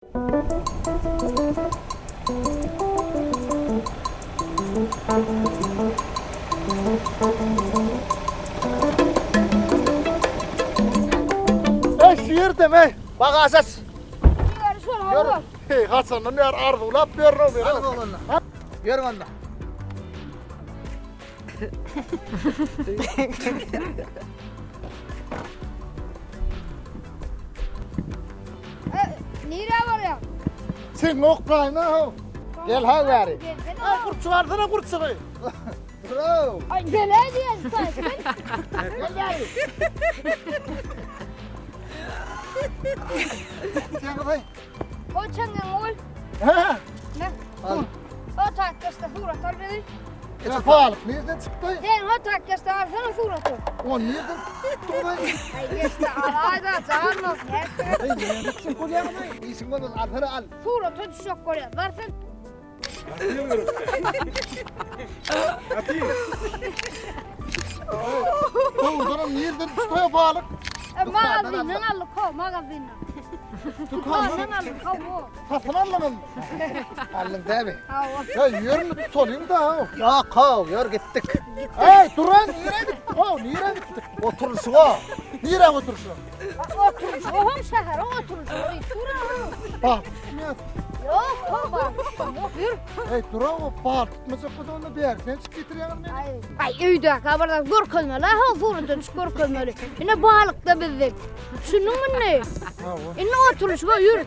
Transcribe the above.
Ey şu ýerde me, bagaž aç. Ýeri şol hawa. Hey, haçandan bäri arzuwlap ýörün men. Hadi oglanlar. Ýörüň onda. Nirä barýaň? Sen oklaýna ho. Gel ha bäri. Ay gurçuk alsana gurçugy. Bro. Ay gel diýen sen. Gel bäri. Sen gyzy. Goý çeňňeňi goý. He. Ne? Al. O takkaşda surat al bizi. Ya balyk nereden çykdy? Sen o takkaşda alsana suraty. O nereden tutdy? Ay geçdi alayda canım. Ey nereden çıkacak bolýar Işiň bolmasa alsana al. Surata düşjek bolýar. Bar sen. Dogrudanam nereden tutdy balyk? E, Magazinden aldyk ho, magazinden. Dükandan aldyk ho. Satyn aldyňyzmy? Aldyň dämi? Hawa. Ya ýörün tutalyň da. Ýok, how, ýör gitdik. Ey duran nirä gitdik? Ho, nirä gitdik? Oturyşyga. Nirä oturyşyga? Oturuş, ohm şäher, oturuş. Bak, tutmaýar. Ýok, ho, bar. Ýok, ýür. Ey duran o bal tutmajak bolsa onda bäri sen çyk getirýäňiz meni. Ay, ay öýdäki habardan görkezmeli, ha, suratdan çyk görkezmeli. Ine balykda bizde. Düşündiňmi indi? Hawa. Indi oturyşyga ýür.